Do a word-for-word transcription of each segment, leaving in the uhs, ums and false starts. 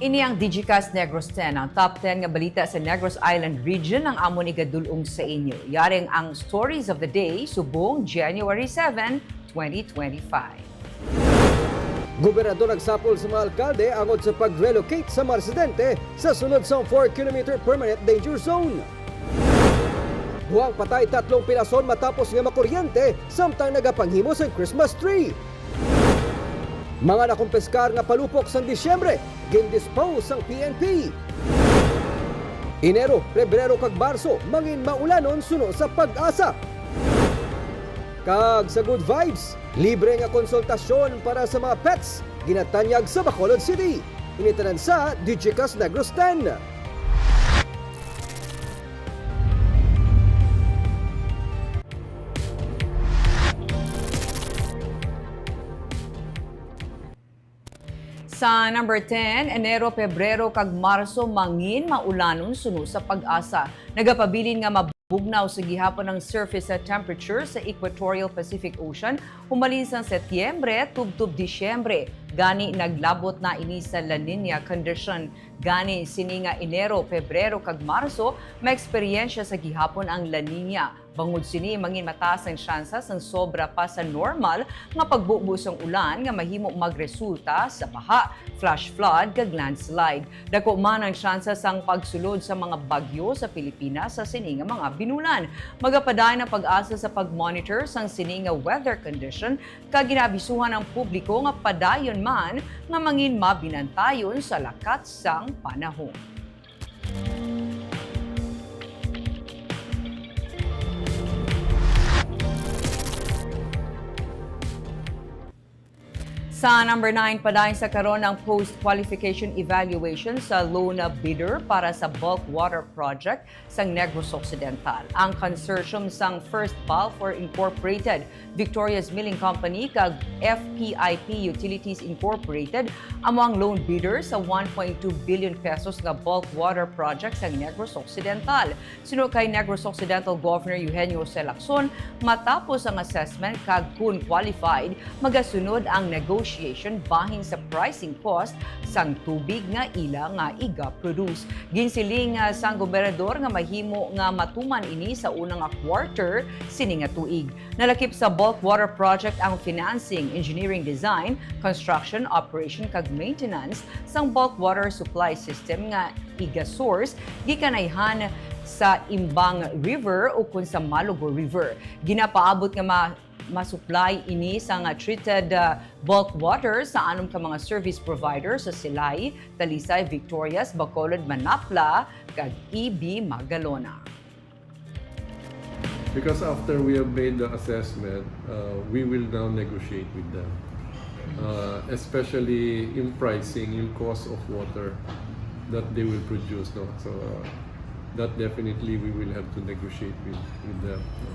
Ini ang Digicast Negros ten, ang top ten nga balita sa Negros Island Region ang amon igadul-ong sa inyo. Yari ang Stories of the Day, subong January seven, twenty twenty-five. Gobernador nagsapol sa mga alkalde angod sa pag-relocate sa mga residente sa sulod sang four kilometer permanent danger zone. Buang patay tatlong pirason matapos nga makuryente samtang nagapanghimo sang Christmas tree. Mga nakumpiskar nga palupok sang Disyembre, gindispose sang P N P. Enero, Pebrero kag Marso mangin maulanon suno sa PAGASA. Kag sa Good Vibes, libre nga konsultasyon para sa mga pets, ginatanyag sa Bacolod City. Ini tanan sa Digicast Negros ten. Sa number ten, Enero, Pebrero, kag Marso mangin maulanon suno sa PAGASA. Nagapabilin nga mabugnaw sa gihapon ang surface temperature sa Equatorial Pacific Ocean humalin sang Setyembre tubtob Disyembre. Gani, naglabot na ini sa La Niña condition. Gani, sini nga Enero, Pebrero, kag Marso, maeksperiensya sa gihapon ang La Niña. Bangod sini, mangin mataas ang tsansa sang sobra pa sa normal nga pagbubo sang ulan nga mahimo magresulta sa baha, flash flood, kag landslide. Dako man ang tsansa sang pagsulod sa mga bagyo sa Pilipinas sa sini nga mga binulan. Magapadayon ang PAGASA sa pag-monitor sang sini nga weather condition, kag ginaabisuhan ang publiko nga padayon man nga mangin mabinantayon sa lakat sang panahon. Sa number nine, padayon sa karon ang post-qualification evaluation sa lone bidder para sa bulk water project sang Negros Occidental. Ang consortium sang First Balfour Incorporated, Victoria's Milling Company, kag F P I P Utilities Incorporated amo ang lone bidder sa one point two billion pesos nga bulk water project sang Negros Occidental. Suno kay Negros Occidental Governor Eugenio Jose Lacson, matapos ang assessment kag kun qualified, magasunod ang negotiation bahin sa pricing cost sang tubig nga ila nga iga-produce. Ginsiling, ah, sang gobernador nga mahimo nga matuman ini sa una nga quarter sini nga tuig. Nalakip sa bulk water project ang financing, engineering design, construction, operation, kag maintenance sang bulk water supply system nga iga-source gikan ayhan sa Imbang River ukon sa Malugo River. Ginapaabot nga ma-, ma-supply ini sang treated, ah, bulk water sa anom ka mga service provider sa Silay, Talisay, Victorias, Bacolod, Manapla, kag E B Magalona. Because after we have made the assessment, uh, we will now negotiate with them. Uh, especially in pricing, yung cost of water that they will produce, no? So, uh, that definitely we will have to negotiate with, with them, no?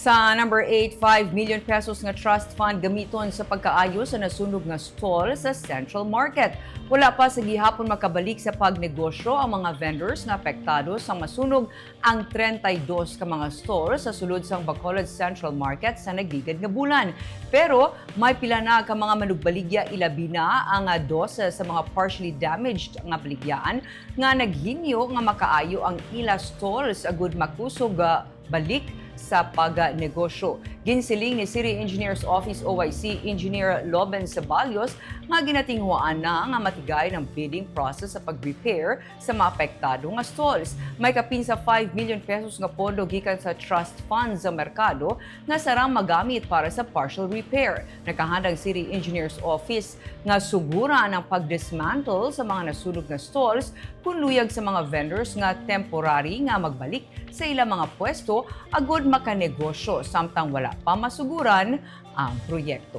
Sa number eight, five million pesos nga trust fund gamiton sa pagkaayo sa nasunog nga stall sa Central Market. Wala pa sa gihapon makabalik sa pagnegosyo ang mga vendors nga apektado sa masunog ang treinta y dos ka mga stall sa sulod sang Bacolod Central Market sa nagligad nga bulan. Pero may pila na ka mga manugbaligya, ilabi na ang, ah, dose sa mga partially damaged nga baligyaan nga naghingyo nga makaayo ang ila stalls agud makusog, ah, balik sa pagnegosyo. Ginsiling ni City Engineers Office, O I C, Engineer Loben Ceballos nga ginatinguhaan na nga matigayon ang bidding process sa pag-repair sa mga apektado nga stalls. May kapin sa five million pesos nga pondo gikan sa trust fund sa merkado nga sarang magamit para sa partial repair. Nakahanda ang City Engineers Office nga suguran ang pag-dismantle sa mga nasunog nga stalls kun luyag sa mga vendors nga temporary nga magbalik sa ilang mga pwesto agud makanegosyo samtang wala pa masuguran ang proyekto.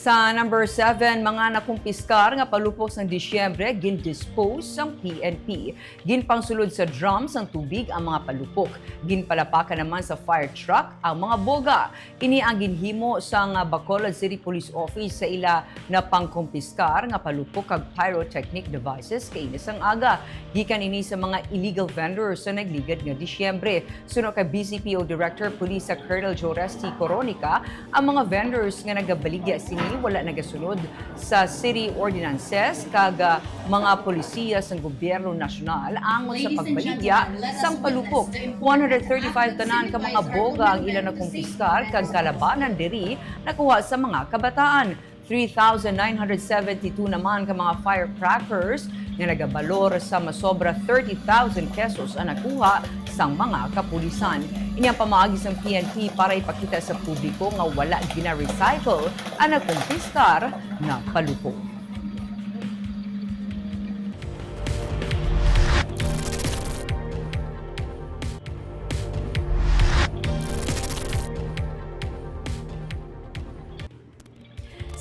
Sa number seven, mga nakumpiskar nga palupok sang Disyembre, gin-dispose sang P N P. Ginpangsulod sa drum sang tubig ang mga palupok. Ginpalapakan naman sa fire truck ang mga boga. Ini ang ginhimo sang Bacolod City Police Office sa ila na pangkumpiskar nga palupok kag pyrotechnic devices kaina sang aga. Gikan ini sa mga illegal vendors sa nagligad nga Disyembre. Suno kay B C P O Director Police sa Colonel Joresti Coronica, ang mga vendors nga nagabaligya sini wala nagasunod sa city ordinances kag, ah, mga polisiya sang gobyerno nasyonal angon sa pagbaligya sang palupok. One hundred thirty-five tanan ka mga boga ang ila nakumpiskar kag kalabanan diri nakuha sa mga kabataan. Three thousand nine hundred seventy-two naman ka mga firecrackers nga nagabalor sa masobra thirty thousand pesos ang nakuha sang mga kapulisan. Ini ang pamaagi sang P N P para ipakita sa publiko nga wala gina-recycle ang nakumpiskar nga palupok.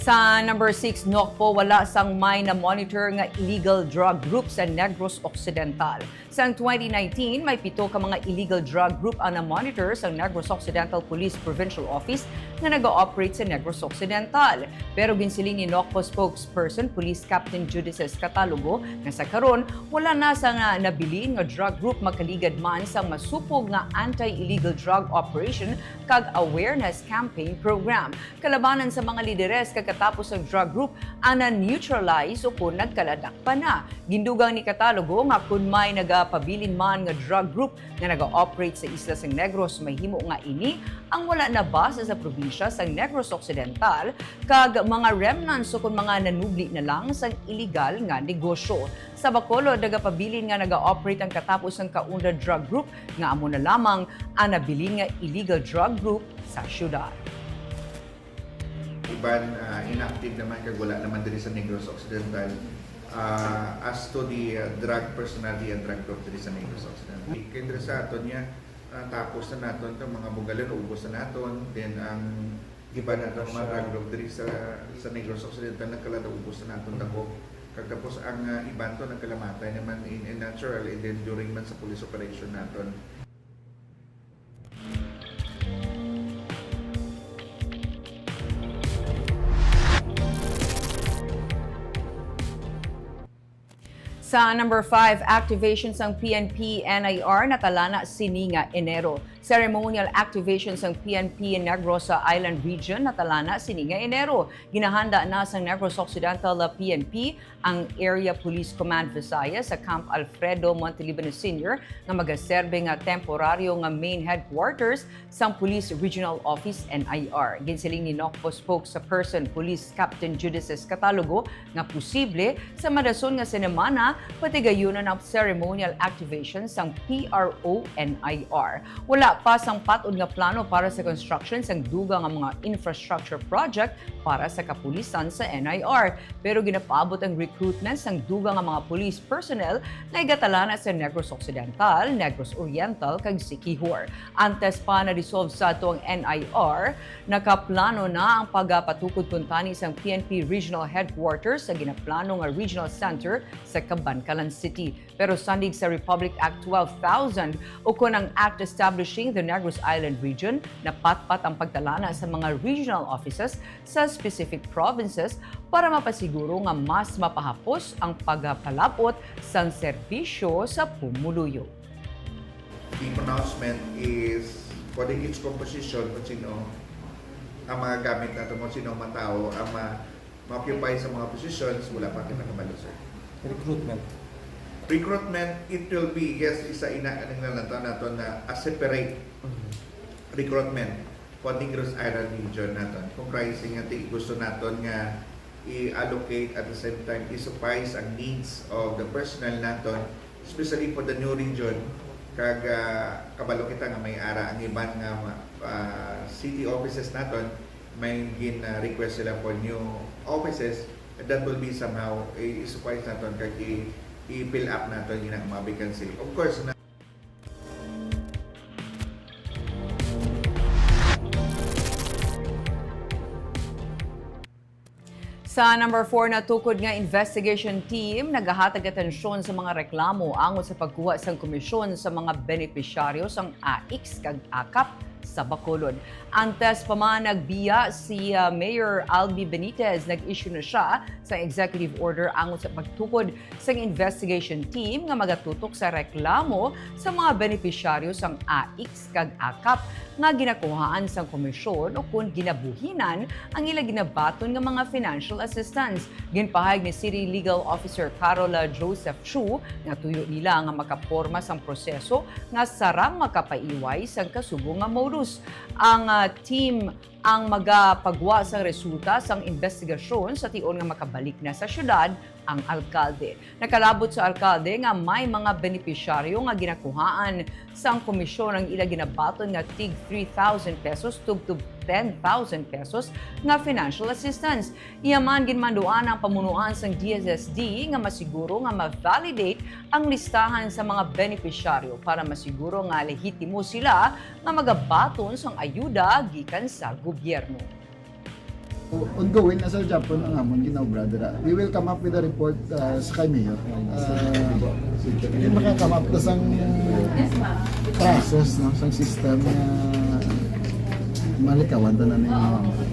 Sa number six, NOCPO, wala sang may na-monitor nga illegal drug group sa Negros Occidental. Sang twenty nineteen, may pito ka mga illegal drug group ang na-monitor sa Negros Occidental Police Provincial Office nga nag-ooperate sa Negros Occidental. Pero ginsiling ni NOCPO spokesperson Police Captain Judices Catalogo nga sa karon, wala na sang nabilin nga drug group makaligad man sang masupog nga anti-illegal drug operation kag awareness campaign program. Kalabanan sa mga lideres kag katapos ang drug group ang na-neutralize o kon nagkaladakpan na. Gindugang ni Catalogo nga kon may nagapabilin man nga drug group nga naga-operate sa isla sang Negros, mahimo nga ini ang wala na base sa probinsya sang Negros Occidental kag mga remnants o kon mga nanubli na lang sang iligal nga negosyo. Sa Bacolod, nagapabilin nga naga-operate ang katapos sang Kaunda drug group nga amo na lamang ang nabilin nga illegal drug group sa syudad. Iban, ah, inactive naman kag wala naman diri sa Negros Occidental. Ah, as to the, ah, drug personality and drug group diri sa Negros Occidental. Kay diri sa aton niya, ah, tapos na naton itong mga bugalan, ubos na naton. Then ang iban naton mga drug group diri sa, sa Negros Occidental, nagkalada ubos na naton dako. Kag tapos ang, ah, iban to nagkalamatay naman in, in natural and then during man sa police operation naton. Sa number five, activation sang P N P N I R natalana sini nga Enero. Ceremonial activation sang P N P Negros Island Region natalana sini nga Enero. Ginahanda na sang Negros Occidental P N P ang Area Police Command Visayas sa Camp Alfredo Monteliban Senior nga magaserbe nga temporaryo nga main headquarters sang Police Regional Office, N I R. Ginsiling ni NOCPO spokesperson Police Captain Judices Catalogo nga posible sa madason nga senemana patigayunon ang ceremonial activation sang P R O N I R. Wala pa sang pat-od nga plano para sa construction sang dugang nga mga infrastructure project para sa kapulisan sa N I R. Pero ginapaabot ang recruitment sang dugang nga mga police personnel nga igatalana sa Negros Occidental, Negros Oriental, kag Siquijor. Antes pa na-dissolve sadto ang N I R, nakaplano na ang pagapatukod kuntani sang P N P Regional Headquarters sa ginaplano nga Regional Center sa Kabankalan City. Pero sandig sa Republic Act twelve thousand, ukon ang Act Establishing the Negros Island Region, napatpat ang pagtalana sa mga regional offices sa specific provinces para mapasiguro nga mas mapahapos ang pagpalab-ot sang serbisyo sa pumuluyo. The pronouncement is for the, its composition, kung sino ang mga gamit nato, kung sino ang mga tao ang ma-, ma-occupy sa mga positions, wala pa kita kabalo, sir. Recruitment. Recruitment, it will be, yes, isa ina, anong nalantaw nato na a separate Mhm. recruitment for Negros Island region naton. Comprising nga ti-, gusto naton nga i-allocate, at the same time, i-suffice ang needs of the personnel naton, especially for the new region. Kag, ah, kabalo kita nga may ara ang iban nga, ah, city offices naton, may gin, ah, request sila for new offices, and that will be somehow i-, i-suffice naton kag i-, i-fill up naton yun ang mga vacancy. Of course, na- Sa number four, natukod nga investigation team nagahatag atensyon sa mga reklamo angot sa pagkuha sang komisyon sa mga benepisyaryo sang AICS kag AKAP sa Bacolod. Antes pa man nagbiya si, ah, Mayor Albi Benitez, nag-issue na siya sa executive order angot sa pagtukod sang investigation team nga magatutok sa reklamo sa mga benepisyaryo sang AICS kag AKAP nga ginakuhaan sang komisyon o kon ginabuhinan ang ila ginabaton nga mga financial assistance. Ginpahayag ni City Legal Officer Carola Joseph Chu nga tuyo nila nga makaporma sang proseso nga sarang makapaiway sang kasubo nga modus. Ang, ah, team ang magapagwa sang resulta sang investigasyon sa tion nga makabalik na sa syudad ang alkalde. Nakalabot sa alkalde nga may mga benepisyaryo nga ginakuhaan sang komisyon ang ila ginabaton nga tig three thousand pesos tubtob ten thousand pesos nga financial assistance. Iya man, ginmanduan ang pamunuan sang D S S D nga masiguro nga ma-validate ang listahan sa mga benepisyaryo para masiguro nga lehitimo sila nga magabaton sang ayuda gikan sa gobyerno. Ongoing na sa Japon ang amon ginaobra dira. We will come up with a report, uh, sa kay Mayor. Uh, hindi maka-come up na sang process, no, sang system nga malikawan tanan ang mga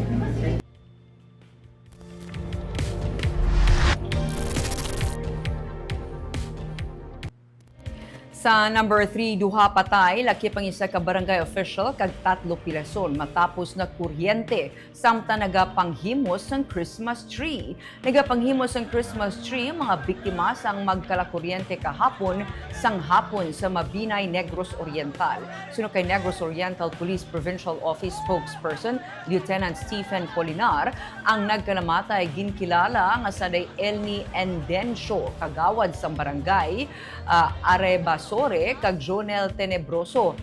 Sa number three, duha patay, lakip ang isa ka barangay official kag tatlo pilason matapos nakuryente samtang nagapanghimos sang Christmas tree. Nagapanghimos sang Christmas tree ang mga biktima sang magkalakuryente kahapon sang hapon sa Mabinay, Negros Oriental. Suno kay Negros Oriental Police Provincial Office Spokesperson Lieutenant Stephen Polinar, ang nagkalamatay ginkilala nga sanday Elni Endencio, kagawad sang barangay, ah, Arebasore, kag Jonel Tenebroso,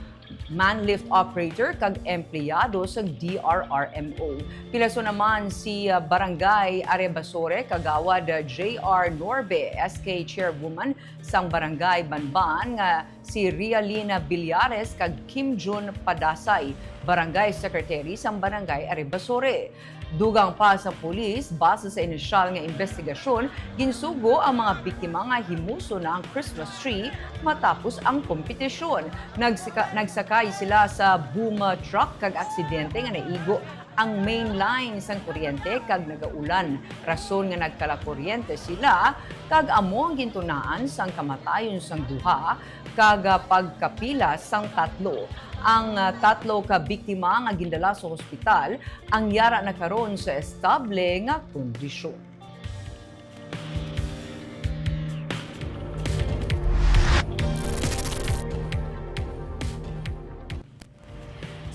man lift operator kag empleyado sa D R R M O. Pilason naman si, ah, Barangay Arebasore, kagawad, ah, J R Norbe, S K chairwoman sang Barangay Banban, nga si Rialina Villares kag Kim Jun Padasay, Barangay Secretary sang Barangay Arebasore. Dugang pa sa pulis, base sa inisyal nga investigasyon, ginsugo ang mga biktima nga himuson na ang Christmas tree matapos ang kompetisyon. Nagsika-, nagsakay sila sa boom truck kag aksidente nga naigo ang main line sang kuryente kag nagaulan, rason nga nagkalakuryente sila kag amo ang gintunaan sang kamatayon sang duha kag, ah, pagkapila sang tatlo. Ang, ah, tatlo ka biktima nga gindala sa hospital ang yara na karon sa estable nga kondisyon.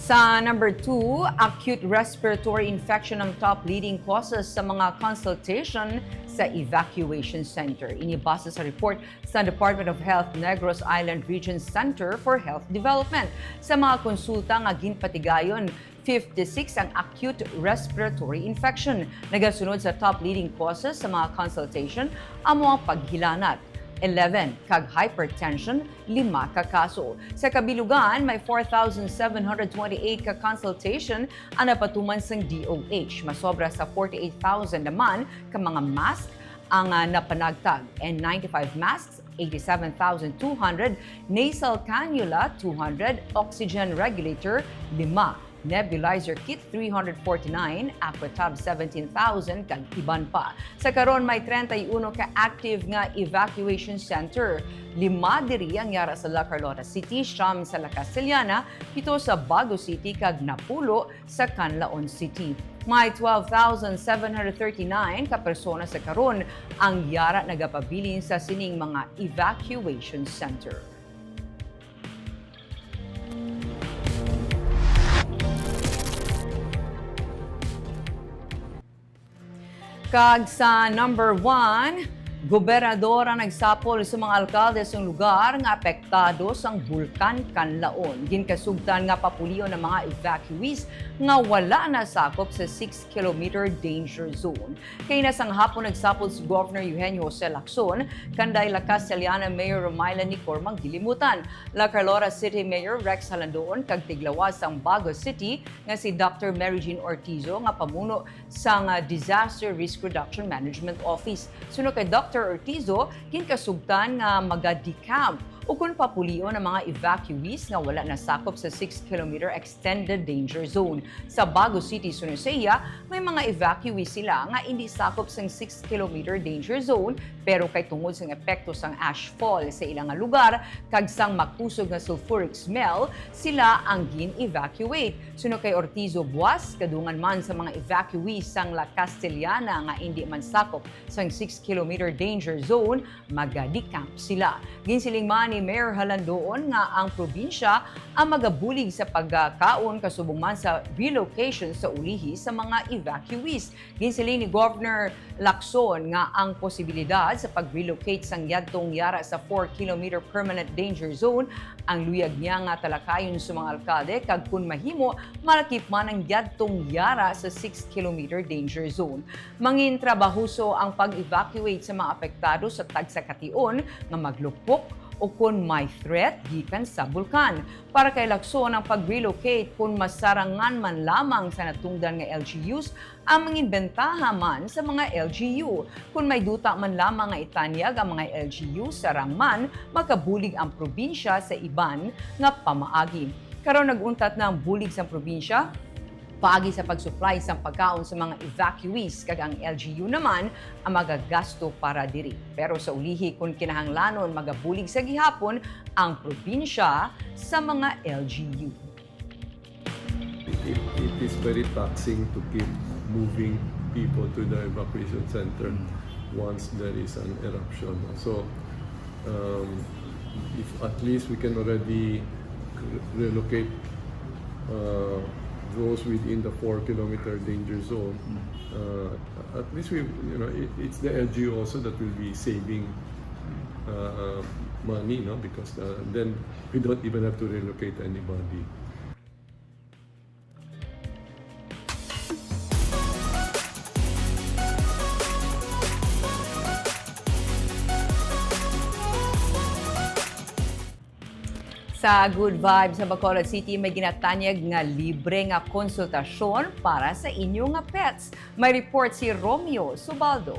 Sa number two, acute respiratory infection ang top leading causes sa mga consultation sa evacuation center. Ini base sa report sa Department of Health Negros Island Region Center for Health Development. Sa mga konsulta nga ginpatigayon, fifty-six ang acute respiratory infection. Nagasunod sa top leading causes sa mga consultation, amo ang paghilanat, eleven, kag hypertension, lima ka kaso. Sa kabilugan, may four thousand seven hundred twenty-eight ka consultation ang napatuman sang D O H. Masobra sa forty-eight thousand naman ka mga mask ang, ah, napanagtag, N ninety-five masks, eighty-seven thousand two hundred, nasal cannula, two hundred, oxygen regulator, lima, nebulizer kit, three hundred forty-nine, Aquatab, seventeen thousand, kag iban pa. Sa karon, may treinta y uno ka active nga evacuation center. Lima diri ang yara sa La Carlota City, siyam sa La Castellana, pito sa Bago City, kag napulo sa Canlaon City. May twelve thousand seven hundred thirty-nine ka persona sa karon ang yara nagapabilin sa sining mga evacuation center. Kag sa number one, Gobernador ang nagsapol sa mga alkalde sang lugar nga apektado sang Bulkan Kanlaon. Ginkasugtan nga papulion ang mga evacuees nga wala nasakop sa six kilometer danger zone. Kay na sang hapon nagsapol si Governor Eugenio Jose Lacson, kanday La Castellana Mayor Romaila Nicor Manggilimutan, La Carlora City Mayor Rex Halandoon, kag tiglawas sang Bago City nga si Doctor Mary Jean Ortizo nga pamuno sang, ah, Disaster Risk Reduction Management Office. Suno kay Doctor Ortizo, ginkasugtan nga maga-decamp ukon papulion ang mga evacuees nga wala nasakop sa six kilometer extended danger zone. Sa Bago City, suno sa iya, may mga evacuees sila nga indi sakop sang six kilometer danger zone, pero kay tungod sang epekto sang ashfall sa ila nga lugar kag sang makusog nga sulfuric smell, sila ang gin-evacuate. Suno kay Ortizo, buas kadungan man sa mga evacuees sang La Castellana nga indi man sakop sang six kilometer danger zone, maga-decamp sila. Ginsiling man ni Mayor Halandoon nga ang probinsya ang magabulig sa pagkaon kasubong man sa relocation sa ulihi sa mga evacuees. Ginsiling ni Governor Lacson nga ang posibilidad sa pag-relocate sang yadtong yara sa four kilometer permanent danger zone ang luyag niya nga talakayon sa mga alkalde, kag kun mahimo, malakip man ang yadtong yara sa six kilometer danger zone. Mangin trabahoso ang pag-evacuate sa mga apektado sa tagsa ka tion nga maglupok o kon may threat gikan sa bulkan. Para kay Lacson, ang pag-relocate kon masarangan man lamang sa natungdan nga L G Us ang mangin bentaha man sa mga L G U. Kon may duta man lamang nga itanyag ang mga L G U, sarang man makabulig ang probinsya sa iban nga pamaagi. Karon nag-untat na ang bulig sang probinsya paagi sa pag-supply sang pagkaon sa mga evacuees, kag ang L G U naman ang magagasto para diri. Pero sa ulihi, kon kinahanglanon, magabulig sa gihapon ang probinsya sa mga L G U. It, it is very taxing to keep moving people to the evacuation center once there is an eruption. So, um, if at least we can already re- relocate uh, those within the four kilometer danger zone, uh, at least we, you know, it, it's the L G U also that will be saving uh, uh, money, no? Because uh, then we don't even have to relocate anybody. Sa Good Vibes sa Bacolod City, may ginatanyag nga libre nga konsultasyon para sa inyo nga pets. May report si Romeo Subaldo.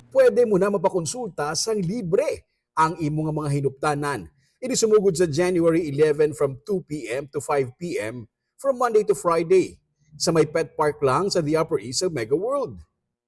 Pwede mo na mapakonsulta sang libre ang imo nga mga hinuptanan. Ini sumugod sa January eleven from two p.m. to five p.m. from Monday to Friday sa may pet park lang sa The Upper East sa Mega World.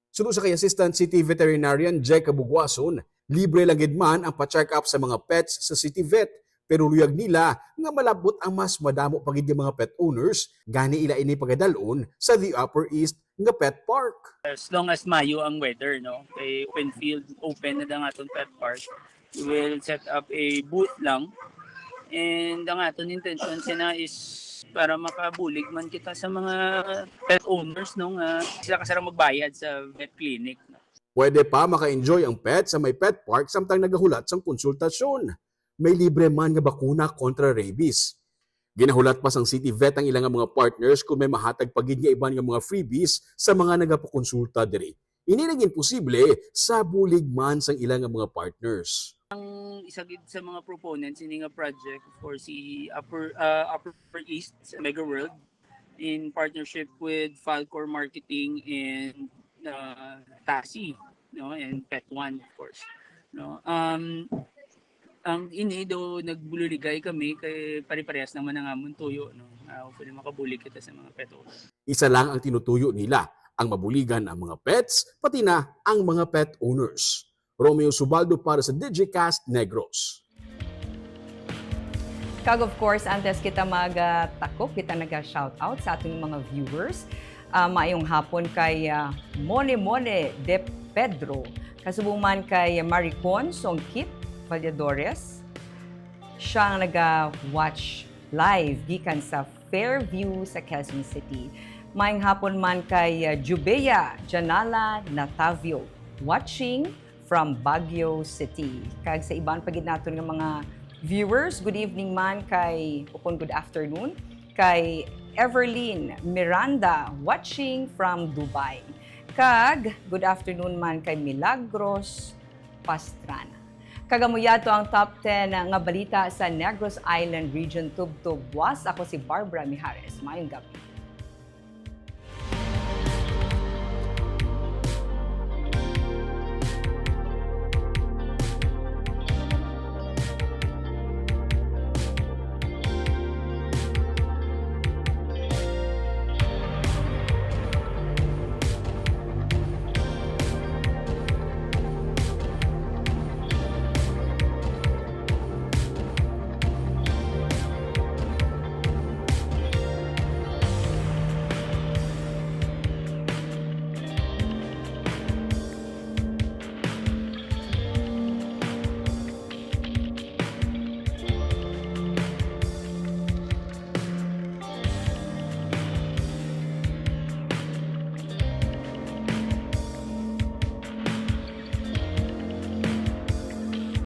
Suno sa kay Assistant City Veterinarian Jack Kabugwason, libre lang gid man ang pa-check up sa mga pets sa City Vet, pero luyag nila nga malabot ang mas madamo pa gid nga mga pet owners, gani ila ini pagadalon sa The Upper East nga pet park. As long as mayo ang weather, no? Kay open field, open na ang aton pet park. We will set up a booth lang. And ang aton intention sina is para makabulig man kita sa mga pet owners, no, nga sila kasarang magbayad sa vet clinic. No? Pwede pa maka-enjoy ang pet sa may pet park samtang nagahulat sang konsultasyon. May libre man nga bakuna kontra rabies. Ginahulat pa sang City Vet ang ilang mga partners kung may mahatag pa gid nga iban nga mga freebies sa mga nagapakonsulta diri. Ini naging posible sa bulig man sang ilang mga partners. Ang isa gid sa mga proponents ini nga project, of course, si Upper uh, Upper East sa Mega World in partnership with Falcor Marketing and uh, Tasi, no, and Pet One, of course. No, um, ang ini do nagbululigay kami kay pare-parehas naman ang amon tuyo, no. Uh, hopefully makabulig kita sa mga pet owners. Isa lang ang tinutuyo nila, ang mabuligan ang mga pets, pati na ang mga pet owners. Romeo Subaldo para sa Digicast Negros. Kag of course, antes kita magtakop, kita naga-shoutout sa ating mga viewers. Uh, maayong hapon kay uh, Mone Mone de Pedro. Kasubong man kay Maricon Songkit Valladores. Siya ang naga-watch live gikan sa Fairview sa Quezon City. Maayong hapon man kay uh, Jubea Janala Natavio, watching from Baguio City. Kag sa iban pa gid naton nga mga viewers, good evening man kay, ukon good afternoon, kay Everlyn Miranda, watching from Dubai. Kag good afternoon man kay Milagros Pastrana. Kag amo yadto ang top ten nga balita sa Negros Island Region tubtob buas. Ako si Barbara Mijares. Mayong gabi.